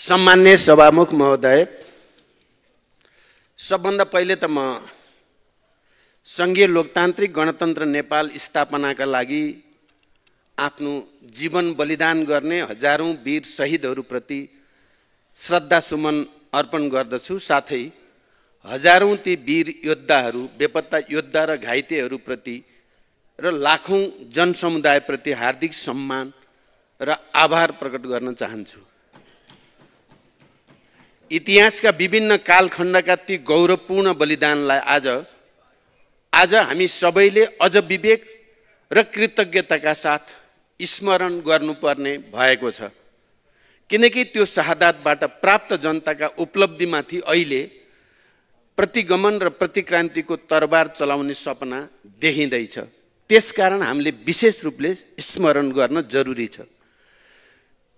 सम्मान्य सभामुख महोदय, सबभन्दा पहिले त म संघीय लोकतान्त्रिक गणतन्त्र नेपाल स्थापनाका लागि आफ्नो जीवन बलिदान गर्ने हजारौं वीर शहीदहरूप्रति श्रद्धासुमन अर्पण गर्दछु। साथै हजारौं ती वीर योद्धाहरू, बेपत्ता योद्धा र घाइतेहरूप्रति र लाखौं जनसमुदायप्रति हार्दिक सम्मान र आभार प्रकट गर्न चाहन्छु। इतिहासका विभिन्न कालखण्डका ती गौरवपूर्ण बलिदानलाई आज हामी सबैले अझ विवेक र कृतज्ञताका साथ स्मरण गर्नुपर्ने भएको छ, किनकि त्यो शहादतबाट प्राप्त जनताका उपलब्धिमाथि अहिले प्रतिगमन र प्रतिक्रान्तिको तरबार चलाउने सपना देखिँदैछ। त्यसकारण हामीले विशेष रूपले स्मरण गर्न जरुरी छ।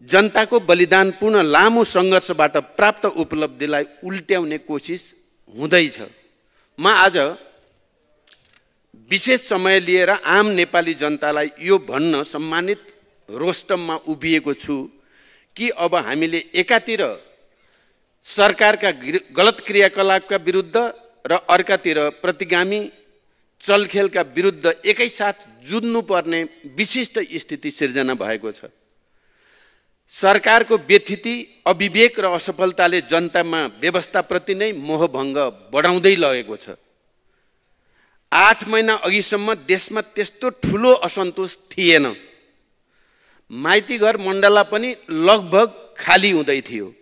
जनताको बलिदानपूर्ण लामो सङ्घर्षबाट प्राप्त उपलब्धिलाई उल्ट्याउने कोसिस हुँदैछ। म आज विशेष समय लिएर आम नेपाली जनतालाई यो भन्न सम्मानित रोस्टममा उभिएको छु कि अब हामीले एकातिर सरकारका गलत क्रियाकलापका विरुद्ध र अर्कातिर प्रतिगामी चलखेलका विरुद्ध एकैसाथ जुझ्नुपर्ने विशिष्ट स्थिति सिर्जना भएको छ। सरकारको व्यथिति, अविवेक र असफलताले जनतामा व्यवस्थाप्रति नै मोहभङ्ग बढाउँदै लगेको छ। 8 महिना अघिसम्म देशमा त्यस्तो ठुलो असन्तोष थिएन। माइतीघर मण्डला पनि लगभग खाली हुँदै थियो।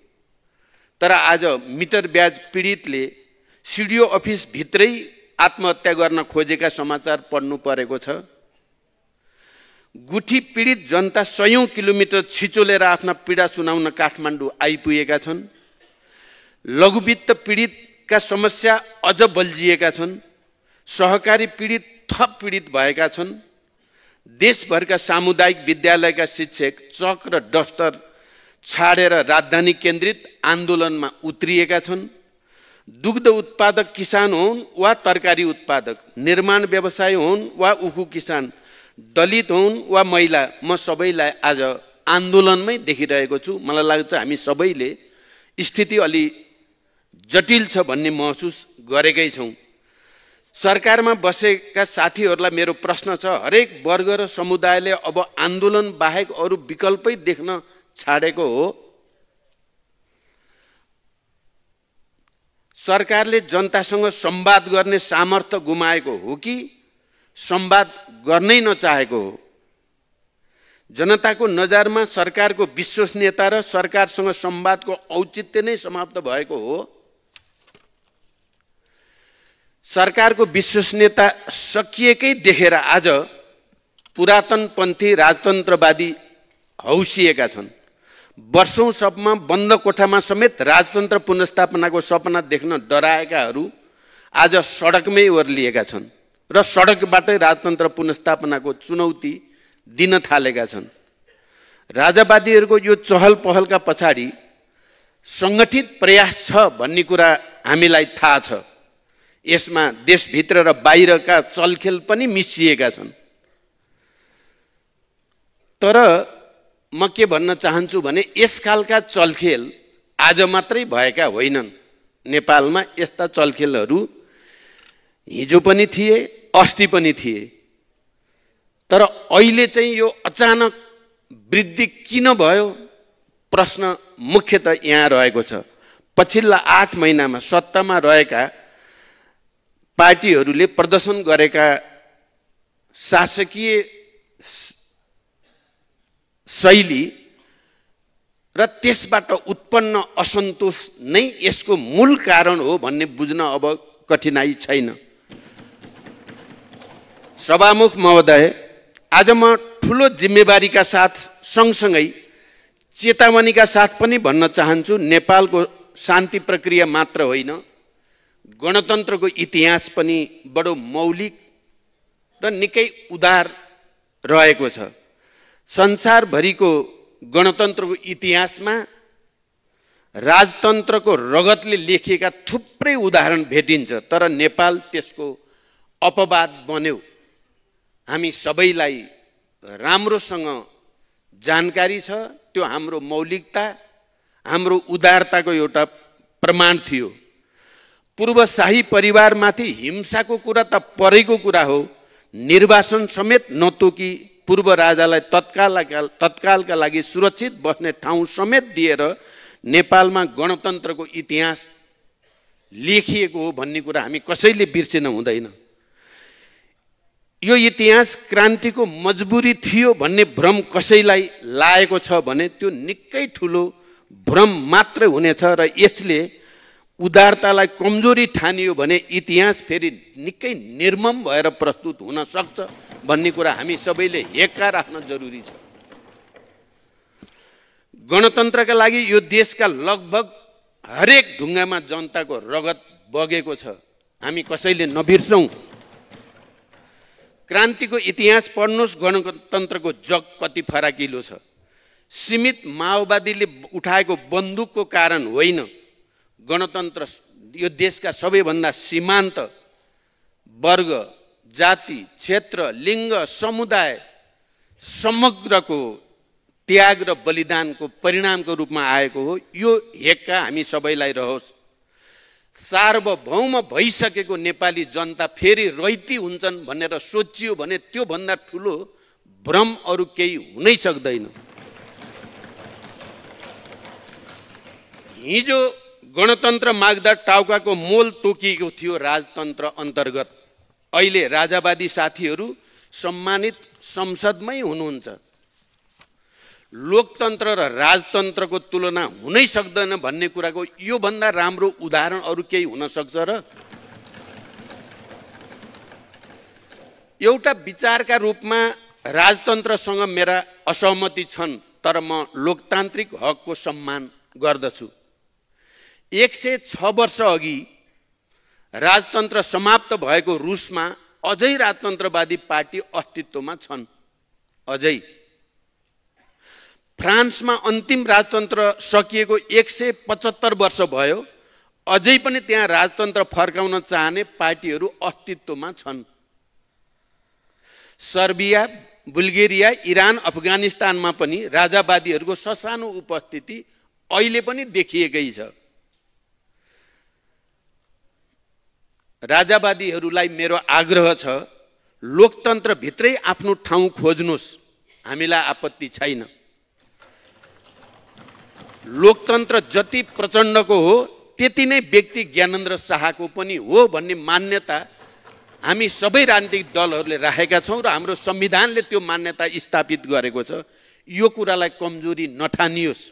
तर आज मिटर ब्याज पीडितले सिडिओ अफिस भित्रै आत्महत्या गर्न खोजेका समाचार पढ्नु परेको छ। गुठी पीडित जनता 100 किलोमिटर छिचोलेर आफ्ना पीडा सुनाउन काठमाडौँ आइपुगेका छन्। लघुवित्त पीडितका समस्या अझ बल्झिएका छन्। सहकारी पीडित थप पीडित भएका छन्। देशभरका सामुदायिक विद्यालयका शिक्षक चक र डस्टर छाडेर राजधानी केन्द्रित आन्दोलनमा उत्रिएका छन्। दुग्ध उत्पादक किसान हुन् वा तरकारी उत्पादक, निर्माण व्यवसाय हुन् वा उखु किसान, दलित हुन् वा महिला, म सबैलाई आज आन्दोलनमै देखिरहेको छु। मलाई लाग्छ हामी सबैले स्थिति अलि जटिल छ भन्ने महसुस गरेकै छौँ। सरकारमा बसेका साथीहरूलाई मेरो प्रश्न छ, हरेक वर्ग र समुदायले अब आन्दोलन बाहेक अरू विकल्पै देख्न छाडेको हो? सरकारले जनतासँग संवाद गर्ने सामर्थ्य गुमाएको हो कि संवाद गर्नै नचाहेको हो? जनताको नजरमा सरकारको विश्वसनीयता र सरकारसँग संवादको औचित्य नै समाप्त भएको हो? सरकारको विश्वसनीयता सकिएकै देखेर आज पुरातनपन्थी राजतन्त्रवादी हौसिएका छन्। वर्षौंसम्म बन्द कोठामा समेत राजतन्त्र पुनर्स्थापनाको सपना देख्न डराएकाहरू आज सडकमै ओर्लिएका छन् र सडकबाटै राजतन्त्र पुनर्स्थापनाको चुनौती दिन थालेका छन्। राजावादीहरूको यो चहल पहलका पछाडि सङ्गठित प्रयास छ भन्ने कुरा हामीलाई थाहा छ। यसमा देशभित्र र बाहिरका चलखेल पनि मिसिएका छन्। तर म के भन्न चाहन्छु भने यसकालका चलखेल आज मात्रै भएका होइनन्। नेपालमा यस्ता चलखेलहरू हिजो पनि थिए, अस्ति पनि थिए। तर अहिले चाहिँ यो अचानक वृद्धि किन भयो? प्रश्न मुख्यतः यहाँ रहेको छ। पछिल्ला 8 महिनामा सत्तामा रहेका पार्टीहरूले प्रदर्शन गरेका शासकीय शैली र त्यसबाट उत्पन्न असन्तोष नै यसको मूल कारण हो भन्ने बुझ्न अब कठिनाई छैन। सभामुख महोदय, आज म ठुलो जिम्मेवारीका साथ सँगसँगै चेतावनीका साथ पनि भन्न चाहन्छु, नेपालको शान्ति प्रक्रिया मात्र होइन, गणतन्त्रको इतिहास पनि बडो मौलिक र निकै उदार रहेको छ। संसारभरिको गणतन्त्रको इतिहासमा राजतन्त्रको रगतले लेखिएका थुप्रै उदाहरण भेटिन्छ, तर नेपाल त्यसको अपवाद बन्यो। हामी सबैलाई राम्रोसँग जानकारी छ त्यो हाम्रो मौलिकता, हाम्रो उदारताको एउटा प्रमाण थियो। पूर्व शाही परिवारमाथि हिंसाको कुरा त परेको कुरा हो, निर्वासन समेत नतोकी पूर्व राजालाई तत्कालका लागि सुरक्षित बस्ने ठाउँ समेत दिएर नेपालमा गणतन्त्रको इतिहास लेखिएको हो भन्ने कुरा हामी कसैले बिर्सिन हुँदैन। यो इतिहास क्रान्तिको मजबुरी थियो भन्ने भ्रम कसैलाई लागेको छ भने त्यो निकै ठुलो भ्रम मात्रै हुनेछ र यसले उदारतालाई कमजोरी ठानियो भने इतिहास फेरि निकै निर्मम भएर प्रस्तुत हुन सक्छ भन्ने कुरा हामी सबैले हेक्का राख्न जरुरी छ। गणतन्त्रका लागि यो देशका लगभग हरेक ढुङ्गामा जनताको रगत बगेको छ, हामी कसैले नबिर्सौँ। क्रान्तिको इतिहास पढ्नुहोस्, गणतन्त्रको जग कति फराकिलो छ। सीमित माओवादीले उठाएको बन्दुकको कारण होइन, गणतन्त्र यो देशका सबैभन्दा सीमान्त वर्ग, जाति, क्षेत्र, लिङ्ग, समुदाय समग्रको त्याग र बलिदानको परिणामको रूपमा आएको हो। यो हेक्का हामी सबैलाई रहोस्। सार्वभौम भइसकेको नेपाली जनता फेरि रैती हुन्छन् भनेर सोचियो भने त्योभन्दा ठुलो भ्रम अरू केही हुनै सक्दैन। हिजो गणतन्त्र माग्दा टाउकाको मोल तोकिएको थियो राजतन्त्र अन्तर्गत। अहिले राजावादी साथीहरू सम्मानित संसदमै हुनुहुन्छ। लोकतन्त्र र राजतन्त्रको तुलना हुनै सक्दैन भन्ने कुराको यो भन्दा राम्रो उदाहरण अरू केही हुन सक्छ र? एउटा विचारका रूपमा राजतन्त्रसँग मेरा असहमति छन्, तर म लोकतान्त्रिक हकको सम्मान गर्दछु। 106 वर्ष अघि राजतन्त्र समाप्त भएको रुसमा अझै राजतन्त्रवादी पार्टी अस्तित्वमा छन्। अझै फ्रान्समा अन्तिम राजतन्त्र सकिएको 175 वर्ष भयो, अझै पनि त्यहाँ राजतन्त्र फर्काउन चाहने पार्टीहरू अस्तित्वमा छन्। सर्बिया, बुल्गेरिया, इरान, अफगानिस्तानमा पनि राजावादीहरूको ससानो उपस्थिति अहिले पनि देखिएकै छ। राजावादीहरूलाई मेरो आग्रह छ, लोकतन्त्रभित्रै आफ्नो ठाउँ खोज्नुहोस्, हामीलाई आपत्ति छैन। लोकतन्त्र जति प्रचण्डको हो त्यति नै व्यक्ति ज्ञानेन्द्र शाहको पनि हो भन्ने मान्यता हामी सबै राजनीतिक दलहरूले राखेका छौँ र हाम्रो संविधानले त्यो मान्यता स्थापित गरेको छ। यो कुरालाई कमजोरी नठानियोस्।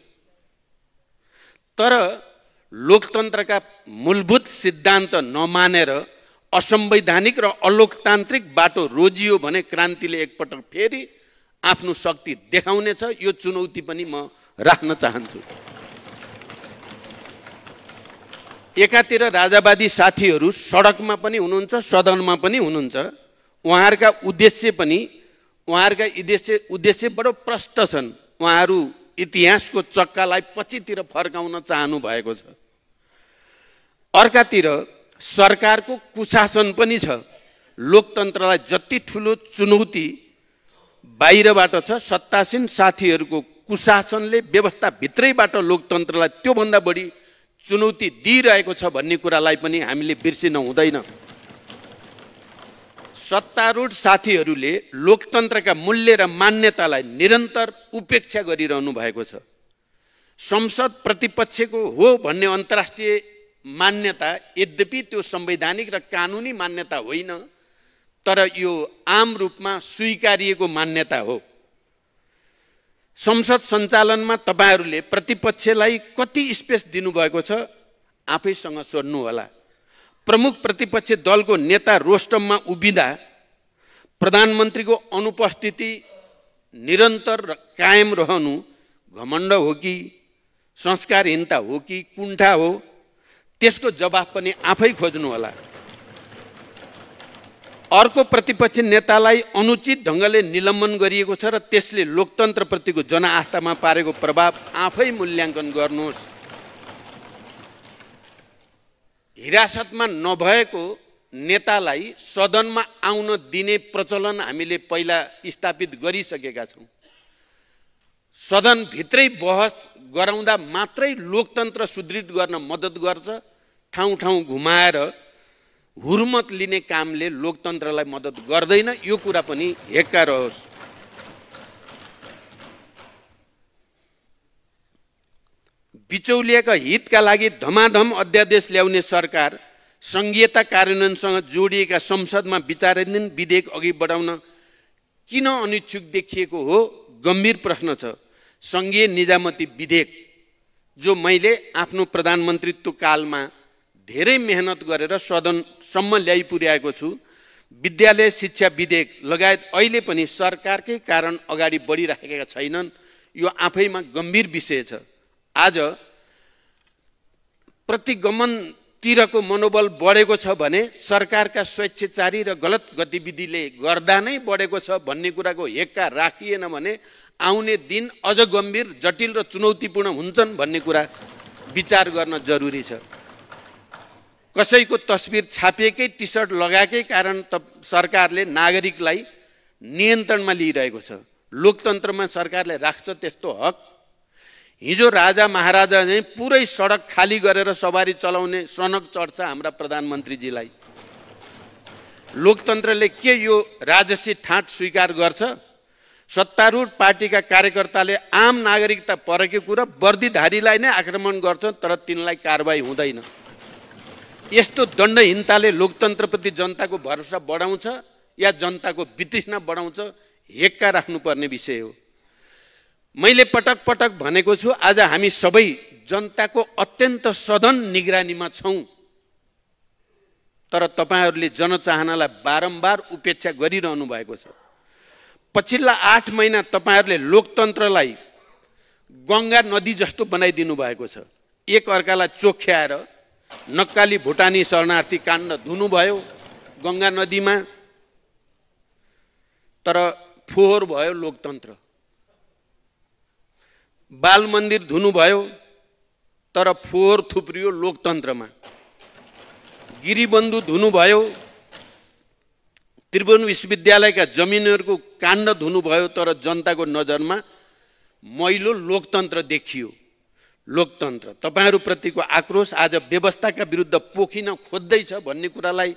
तर लोकतन्त्रका मूलभूत सिद्धान्त नमानेर असंवैधानिक र अलोकतान्त्रिक बाटो रोजियो भने क्रान्तिले एकपटक फेरि आफ्नो शक्ति देखाउनेछ। यो चुनौती पनि म राख्न चाहन्छु। एकातिर राजावादी साथीहरू सडकमा पनि हुनुहुन्छ, सदनमा पनि हुनुहुन्छ। उहाँहरूका उद्देश्य बडो प्रष्ट छन्। उहाँहरू इतिहासको चक्कालाई पछितिर फर्काउन चाहनु भएको छ। अर्कातिर सरकारको कुशासन पनि छ। लोकतन्त्रलाई जति ठुलो चुनौती बाहिरबाट छ, सत्तासीन साथीहरूको कुशासनले व्यवस्थाभित्रैबाट लोकतन्त्रलाई त्योभन्दा बढी चुनौती दिइरहेको छ भन्ने कुरालाई पनि हामीले बिर्सिन हुँदैन। सत्तारूढ साथीहरूले लोकतन्त्रका मूल्य र मान्यतालाई निरन्तर उपेक्षा गरिरहनु भएको छ। संसद प्रतिपक्षको हो भन्ने अन्तर्राष्ट्रिय मान्यता यद्यपि त्यो संवैधानिक र कानुनी मान्यता होइन, तर यो आम रूपमा स्वीकारिएको मान्यता हो। संसद सञ्चालनमा तपाईहरूले प्रतिपक्षलाई कति स्पेस दिनुभएको छ आफैसँग सोध्नु होला। प्रमुख प्रतिपक्ष दलको नेता रोस्टममा उभिँदा प्रधानमन्त्रीको अनुपस्थिति निरन्तर कायम रहनु घमण्ड हो कि संस्कारहीनता हो कि कुण्ठा हो, त्यसको जवाफ पनि आफै खोज्नु होला। अर्को प्रतिपक्ष नेतालाई अनुचित ढङ्गले निलम्बन गरिएको छ र त्यसले लोकतन्त्रप्रतिको जनआस्थामा पारेको प्रभाव आफै मूल्याङ्कन गर्नुहोस्। हिरासतमा नभएको नेतालाई सदनमा आउन दिने प्रचलन हामीले पहिला स्थापित गरिसकेका छौँ। सदनभित्रै बहस गराउँदा मात्रै लोकतन्त्र सुदृढ गर्न मद्दत गर्छ। ठाउँ ठाउँ घुमाएर हुर्मत लिने कामले लोकतन्त्रलाई मद्दत गर्दैन। यो कुरा पनि हेक्का रहोस्। बिचौलियाका हितका लागि धमाधम अध्यादेश ल्याउने सरकार संघीयता कार्यान्वयनसँग जोडिएका संसदमा विचाराधीन विधेयक अघि बढाउन किन अनिच्छुक देखिएको हो? गम्भीर प्रश्न छ। संघीय निजामती विधेयक जो मैले आफ्नो प्रधानमन्त्रीत्व कालमा धेरै मेहनत गरेर सदनसम्म ल्याइ पुर्याएको छु, विद्यालय शिक्षा विधेयक लगायत अहिले पनि सरकारकै कारण अगाडि बढिरहेका छैनन्। यो आफैमा गम्भीर विषय छ। आज प्रतिगमनतिरको मनोबल बढेको छ भने सरकारका स्वेच्छाचारी र गलत गतिविधिले गर्दा नै बढेको छ भन्ने कुराको हेक्का राखिएन भने आउने दिन अझ गम्भीर, जटिल र चुनौतीपूर्ण हुन्छन् भन्ने कुरा विचार गर्न जरुरी छ। कसैको तस्बिर छापिएकै टी सर्ट लगाएकै कारण सरकारले नागरिकलाई नियन्त्रणमा लिइरहेको छ। लोकतन्त्रमा सरकारले राख्छ त्यस्तो हक? हिजो राजा महाराजा नै पुरै सडक खाली गरेर सवारी चलाउने सनक चढ्छ हाम्रा प्रधानमन्त्रीजीलाई। लोकतन्त्रले के यो राजसी ठाट स्वीकार गर्छ? सत्तारूढ पार्टीका कार्यकर्ताले आम नागरिकता परेको कुरा वर्दीधारीलाई नै आक्रमण गर्छ, तर तिनलाई कारबाही हुँदैन। यस्तो दण्डहीनताले लोकतन्त्रप्रति जनताको भरोसा बढाउँछ या जनताको वितृष्णा बढाउँछ? हेक्का राख्नुपर्ने विषय हो। मैले पटक पटक भनेको छु, आज हामी सबै जनताको अत्यन्त सधन निगरानीमा छौँ। तर तपाईहरूले जनचाहनालाई बारम्बार उपेक्षा गरिरहनु भएको छ। पछिल्ला 8 महिना तपाईहरूले लोकतन्त्रलाई गङ्गा नदी जस्तो बनाइदिनु भएको छ। एक अर्कालाई चोख्याएर नक्काली भुटानी शरणार्थी काण्ड धुनुभयो गङ्गा नदीमा, तर फोहोर भयो लोकतन्त्र। बाल मन्दिर धुनुभयो, तर फोहोर थुप्रियो लोकतन्त्रमा। गिरिबन्धु धुनुभयो, त्रिभुवन विश्वविद्यालयका जमिनहरूको काण्ड धुनुभयो, तर जनताको नजरमा मैलो लोकतन्त्र देखियो। लोकतन्त्र तपाईहरूप्रतिको आक्रोश आज व्यवस्थाका विरुद्ध पोखिन खोज्दैछ भन्ने कुरालाई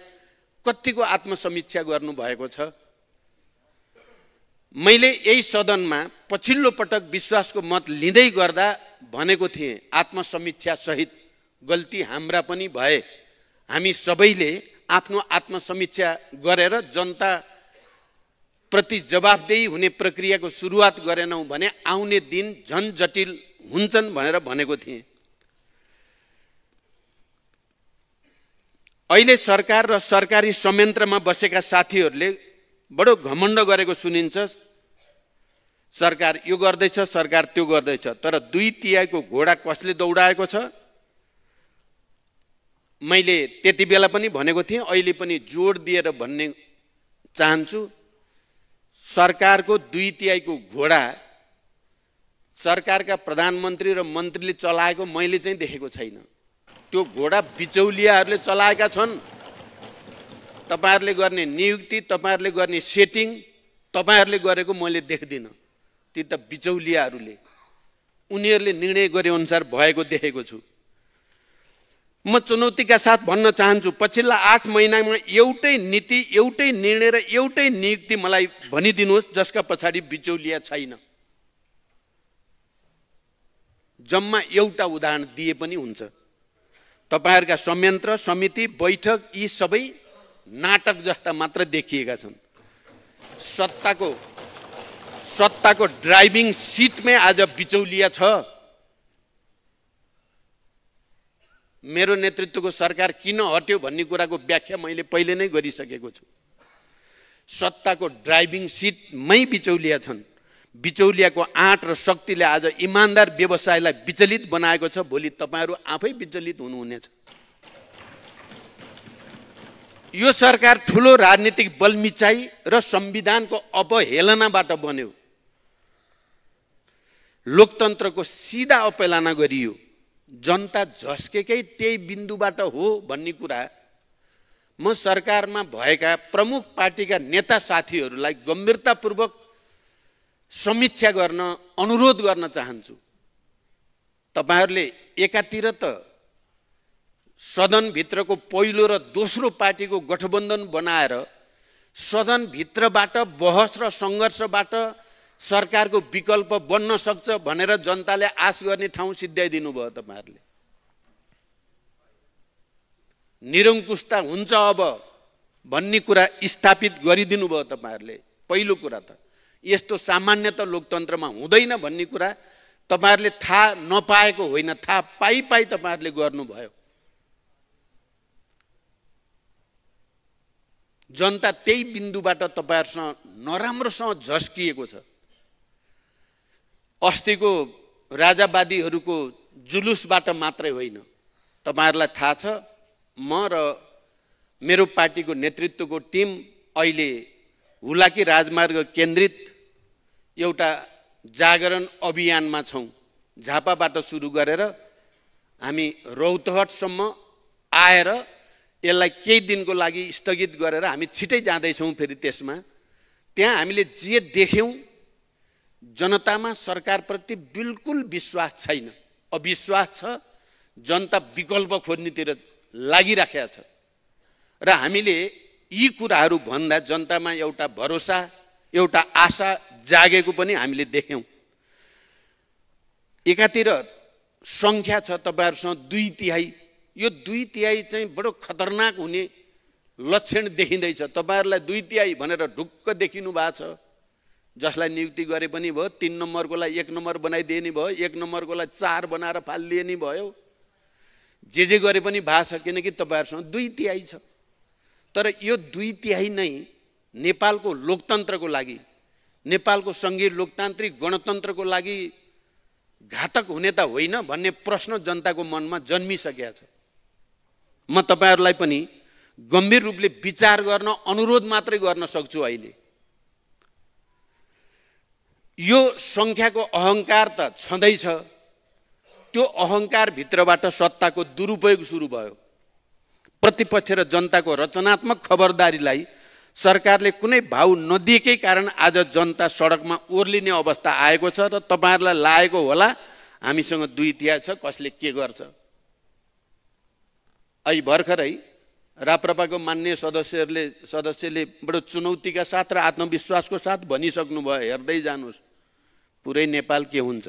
कतिको आत्मसमीक्षा गर्नुभएको छ? मैले यही सदनमा पछिल्लो पटक विश्वासको मत लिँदै गर्दा भनेको थिएँ, आत्मसमीक्षा सहित गल्ती हाम्रा पनि भए। हामी सबैले आफ्नो आत्मसमीक्षा गरेर जनता प्रति जवाफदेही हुने प्रक्रियाको सुरुवात गरेनौँ भने आउने दिन झन जटिल हुन्छन् भनेर भनेको थिएँ। अहिले सरकार र सरकारी संयन्त्रमा बसेका साथीहरूले बडो घमण्ड गरेको सुनिन्छ। सरकार यो गर्दैछ, सरकार त्यो गर्दैछ, तर 2/3 घोडा कसले दौडाएको छ? मैले त्यति बेला पनि भनेको थिएँ, अहिले पनि जोड दिएर भन्ने चाहन्छु। सरकारको 2/3 घोडा सरकारका प्रधानमन्त्री र मन्त्रीले चलाएको मैले चाहिँ देखेको छैन। त्यो घोडा बिचौलियाहरूले चलाएका छन्। तपाईहरूले गर्ने नियुक्ति, तपाईहरूले गर्ने सेटिङ तपाईहरूले गरेको मैले देख्दिनँ। ती त बिचौलियाहरूले, उनीहरूले निर्णय गरे अनुसार भएको देखेको छु। म चुनौतीका साथ भन्न चाहन्छु, पछिल्ला 8 महिनामा एउटै नीति, एउटै निर्णय र एउटै नियुक्ति मलाई भनिदिनुहोस् जसका पछाडि बिचौलिया छैन। जम्मा एउटा उदाहरण दिए पनि हुन्छ। तपाईहरूका संयन्त्र, समिति, बैठक यी सबै नाटक जस्ता मात्र देखिएका छन्। सत्ताको ड्राइभिङ सिटमै आज बिचौलिया छ। मेरो नेतृत्वको सरकार किन हट्यो भन्ने कुराको व्याख्या मैले पहिले नै गरिसकेको छु। सत्ताको ड्राइभिङ सिटमै बिचौलिया छन्। बिचौलियाको आँट र शक्तिले आज इमान्दार व्यवसायलाई विचलित बनाएको छ। भोलि तपाईहरू आफै विचलित हुनुहुनेछ। यो सरकार ठुलो राजनीतिक बलमिचाइ र संविधानको अवहेलनाबाट बन्यो। लोकतन्त्रको सिधा अपहेलना गरियो। जनता झस्केकै त्यही बिन्दुबाट हो भन्ने कुरा म सरकारमा भएका प्रमुख पार्टीका नेता साथीहरूलाई गम्भीरतापूर्वक समीक्षा गर्न अनुरोध गर्न चाहन्छु। तपाईहरुले एकातिर त सदनभित्रको पहिलो र दोस्रो पार्टीको गठबन्धन बनाएर सदनभित्रबाट बहस र सङ्घर्षबाट सरकारको विकल्प बन्न सक्छ भनेर जनताले आश गर्ने ठाउँ सिध्याइदिनु भयो तपाईहरुले। निरङ्कुशता हुन्छ अब भन्ने कुरा स्थापित गरिदिनु भयो तपाईहरुले। पहिलो कुरा त यस्तो सामान्यतः लोकतन्त्रमा हुँदैन भन्ने कुरा तपाईहरुले थाहा नपाएको होइन, थाहा पाई तपाईहरुले गर्नुभयो। जनता त्यही बिन्दुबाट तपाईहरुसँग नराम्रोसँग झस्किएको छ। अस्तिको राजावादीहरूको जुलुसबाट मात्रै होइन, तपाईहरुलाई थाहा छ म र मेरो पार्टीको नेतृत्वको टिम अहिले हुलाकी राजमार्ग केन्द्रित एउटा जागरण अभियानमा छौं। झापाबाट सुरु गरेर हामी रौतहटसम्म आएर यसलाई केही दिनको लागि स्थगित गरेर हामी छिटै जाँदैछौँ। फेरि त्यसमा त्यहाँ हामीले जे देख्यौं जनतामा सरकारप्रति बिल्कुल विश्वास छैन, अविश्वास छ। जनता विकल्प खोज्नेतिर लागिराखेको छ र हामीले यी कुराहरू भन्दा जनतामा एउटा भरोसा, एउटा आशा जागेको पनि हामीले देख्यौं। एकातिर संख्या छ तपाईहरुसँग 2/3, यो 2/3 चाहिँ बडो खतरनाक हुने लक्षण देखिँदैछ। तपाईहरुलाई 2/3 भनेर ढुक्क देखिनु भएको छ। जसलाई नियुक्ति गरे पनि भयो, 3 नम्बरकोलाई 1 नम्बर बनाइदिने भयो, 1 नम्बरकोलाई 4 बनाएर फालिदिने भयो, जे गरे पनि भएको छ, किनकि तपाईहरुसँग 2/3 छ। तर यो 2/3 नै नेपालको लोकतन्त्रको लागि, नेपालको संघीय लोकतान्त्रिक गणतन्त्रको लागि घातक हुने त होइन भन्ने प्रश्न जनताको मनमा जन्मिसकेको छ। म तपाईहरुलाई पनि गम्भीर रूपले विचार गर्न अनुरोध मात्रै गर्न सक्छु। अहिले यो संख्याको अहंकार त छँदैछ, त्यो अहंकार भित्रबाट सत्ताको दुरुपयोग सुरु भयो। प्रतिपक्ष र जनताको रचनात्मक खबरदारीलाई सरकारले कुनै भाउ नदिएकै कारण आज जनता सडकमा ओर्लिने अवस्था आएको छ र तपाईहरुलाई लागेको होला हामीसँग 2/3 छ, कसले के गर्छ। अहिले भर्खरै राप्रपाको मान्य सदस्यले बडो चुनौतीका साथ र आत्मविश्वासको साथ भनिसक्नु भयो, हेर्दै जानुस् पुरै नेपाल के हुन्छ।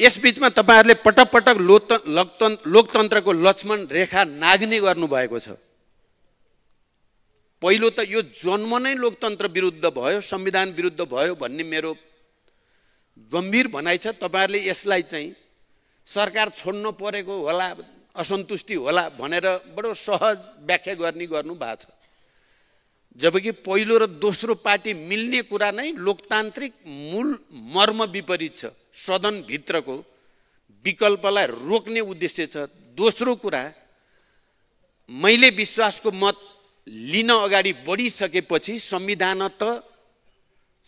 यसबीचमा तपाईहरुले पटक पटक लोकतन्त्रको लक्ष्मण रेखा नाग्ने गर्नु भएको छ। पहिलो त यो जन्म नै लोकतन्त्र विरुद्ध भयो, संविधान विरुद्ध भयो भन्ने मेरो गम्भीर भनाइ छ। तपाईहरुले यसलाई चाहिँ सरकार छोड्नु परेको होला, असन्तुष्टि होला भनेर बडो सहज व्याख्या गर्नु भएको छ। जबकि पहिलो र दोस्रो पार्टी मिल्ने कुरा नै लोकतान्त्रिक मूल मर्म विपरीत छ। सदन भित्रको विकल्पलाई रोक्ने उद्देश्य छ। दोस्रो कुरा, मैले विश्वासको मत लिन अगाडि बढिसकेपछि संविधान त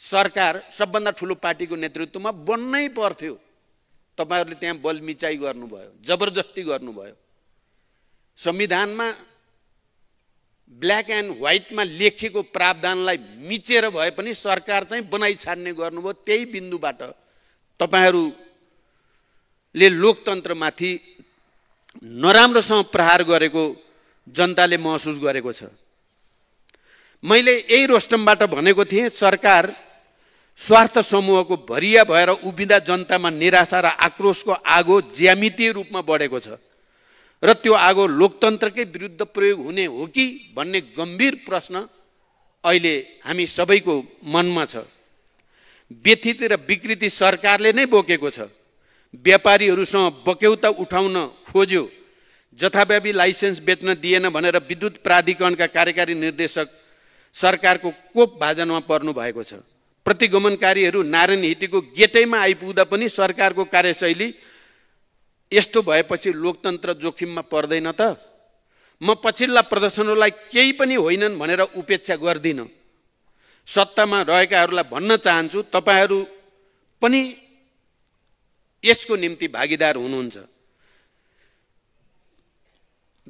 सरकार सबभन्दा ठुलो पार्टीको नेतृत्वमा बन्नै पर्थ्यो। तपाईहरुले त्यहाँ बलमिचाइ गर्नुभयो, जबरजस्ती गर्नुभयो। संविधानमा ब्ल्याक एन्ड व्हाइटमा लेखिएको प्रावधानलाई मिचेर भए पनि सरकार चाहिँ बनाइ छाड्ने गर्नुभयो। त्यही बिन्दुबाट तपाईहरुले लोकतन्त्रमाथि नराम्रोसँग प्रहार गरेको जनताले महसुस गरेको छ। मैले यही रोस्टमबाट भनेको थिएँ, सरकार स्वार्थ समूहको भरिया भएर उभिँदा जनतामा निराशा र आक्रोशको आगो ज्यामितीय रूपमा बढेको छ र त्यो आगो लोकतन्त्रकै विरुद्ध प्रयोग हुने हो कि भन्ने गम्भीर प्रश्न अहिले हामी सबैको मनमा छ। व्यथित र विकृति सरकारले नै बोकेको छ। व्यापारीहरूसँग बक्यौता उठाउन खोज्यो, जथाव्यापी लाइसेन्स बेच्न दिएन भनेर विद्युत प्राधिकरणका कार्यकारी निर्देशक सरकारको कोप भाजनमा पर्नु भएको छ। प्रतिगमनकारीहरू नारायण हिटीको गेटैमा आइपुग्दा पनि सरकारको कार्यशैली यस्तो भएपछि लोकतन्त्र जोखिममा पर्दैन त? म पछिल्ला प्रदर्शनहरूलाई केही पनि होइनन् भनेर उपेक्षा गर्दिन। सत्तामा रहेकाहरूलाई भन्न चाहन्छु, तपाईहरू पनि यसको निम्ति भागीदार हुनुहुन्छ।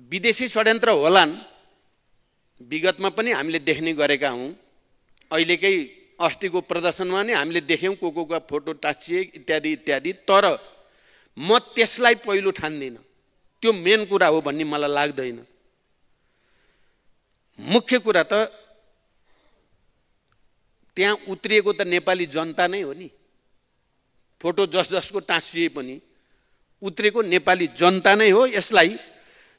विदेशी षड्यन्त्र होलान्, विगतमा पनि हामीले देख्ने गरेका हौं। अहिलेकै अस्तिको प्रदर्शनमा नि हामीले देख्यौँ को फोटो टाँसिए इत्यादि इत्यादि। तर म त्यसलाई पहिलो ठान्दिनँ, त्यो मेन कुरा हो भन्ने मलाई लाग्दैन। मुख्य कुरा त त्यहाँ उत्रिएको त नेपाली जनता नै हो नि। फोटो जसको टाँसिए पनि उत्रेको नेपाली जनता नै हो। यसलाई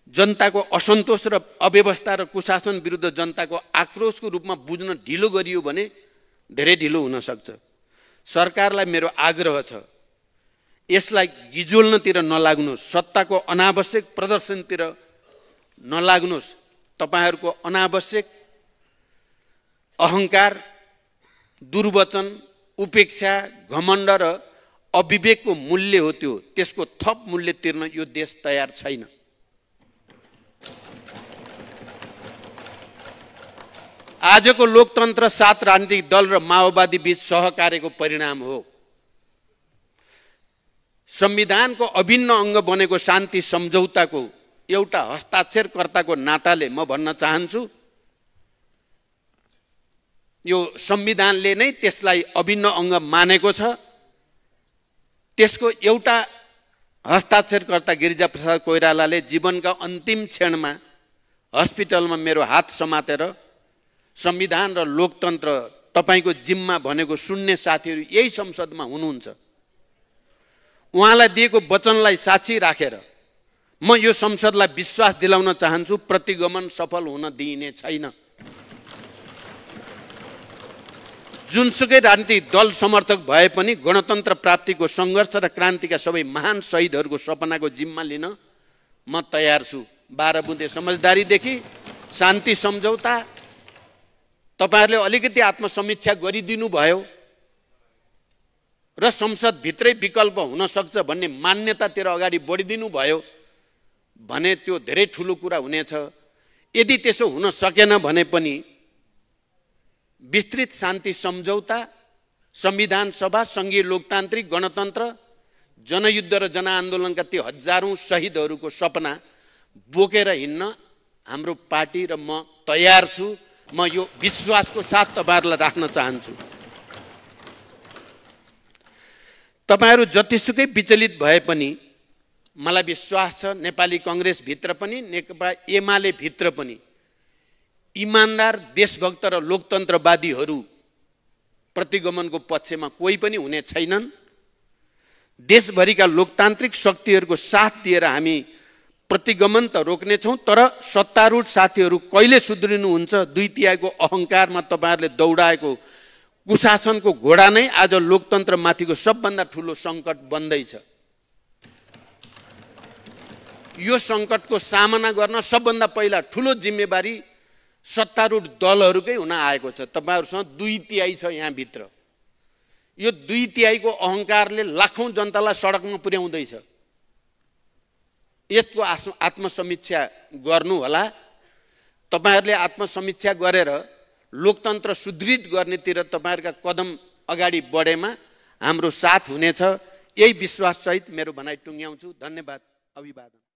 जनताको असन्तोष र अव्यवस्था र कुशासन विरुद्ध जनताको आक्रोशको रूपमा बुझ्न ढिलो गरियो भने धेरै ढिलो हुन सक्छ। सरकारलाई मेरो आग्रह छ, यसलाई गिजोल्नतिर नलाग्नुहोस्, सत्ताको अनावश्यक प्रदर्शनतिर नलाग्नुहोस्। तपाईहरूको अनावश्यक अहङ्कार, दुर्वचन, उपेक्षा, घमण्ड र अविवेकको मूल्य हो त्यो। त्यसको थप मूल्य तिर्न यो देश तयार छैन। आजको लोकतन्त्र 7 राजनीतिक दल र माओवादी बीच सहकार्यको परिणाम हो। संविधानको अभिन्न अङ्ग बनेको शान्ति सम्झौताको एउटा हस्ताक्षरकर्ताको नाताले म भन्न चाहन्छु, यो संविधानले नै त्यसलाई अभिन्न अङ्ग मानेको छ। त्यसको एउटा हस्ताक्षरकर्ता गिरिजाप्रसाद कोइरालाले जीवनका अन्तिम क्षणमा हस्पिटलमा मेरो हात समातेर संविधान र लोकतन्त्र तपाईको जिम्मा भनेको सुन्ने साथीहरू यही संसदमा हुनुहुन्छ। उहाँलाई दिएको वचनलाई साक्षी राखेर म यो संसदलाई विश्वास दिलाउन चाहन्छु, प्रतिगमन सफल हुन दिइने छैन। जुनसुकै राजनीतिक दल समर्थक भए पनि गणतन्त्र प्राप्तिको सङ्घर्ष र क्रान्तिका सबै महान शहीदहरूको सपनाको जिम्मा लिन म तयार छु। 12 बुँदे समझदारीदेखि शान्ति सम्झौता तपाईहरुले अलिकति आत्मसमीक्षा गरिदिनु भयो र संसदभित्रै विकल्प हुन सक्छ भन्ने मान्यतातिर अगाडि बढिदिनु भयो भने त्यो धेरै ठुलो कुरा हुनेछ। यदि त्यसो हुन सकेन भने पनि विस्तृत शान्ति सम्झौता, संविधान सभा, संघीय लोकतान्त्रिक गणतन्त्र, जनयुद्ध र जनआन्दोलनका ती हजारौं शहीदहरूको सपना बोकेर हिँड्न हाम्रो पार्टी र म तयार छु। म यो विश्वासको साथ तपाईहरुलाई राख्न चाहन्छु। तपाईहरु जतिसुकै विचलित भए पनि मलाई विश्वास छ नेपाली कांग्रेस भित्र पनि नेकपा एमाले भित्र पनि इमानदार, देशभक्त र लोकतन्त्रवादीहरू प्रतिगमनको पक्षमा कोही पनि हुने छैनन्। देशभरिका लोकतान्त्रिक शक्तिहरूको साथ दिएर हामी प्रतिगमन त रोक्नेछौँ, तर सत्तारूढ साथीहरू कहिले सुध्रिनुहुन्छ? 2/3 अहङ्कारमा तपाईहरुले दौडाएको कुशासनको घोडा नै आज लोकतन्त्रमाथिको सबभन्दा ठुलो सङ्कट बन्दैछ। यो सङ्कटको सामना गर्न सबभन्दा पहिला ठुलो जिम्मेवारी सत्तारूढ दलहरूकै हुन आएको छ। तपाईहरुसँग 2/3 छ यहाँ भित्र। यो 2/3 अहङ्कारले लाखौं जनतालाई सडकमा पुर्याउँदैछ। यसको आत्मसमीक्षा गर्नु होला। तपाईहरुले आत्मसमीक्षा गरेर लोकतन्त्र सुदृढ गर्नेतिर तपाईहरुका कदम अगाडि बढेमा हाम्रो साथ हुनेछ। यही विश्वास सहित मेरो भनाइ टुङ्ग्याउँछु। धन्यवाद। अभिवादन।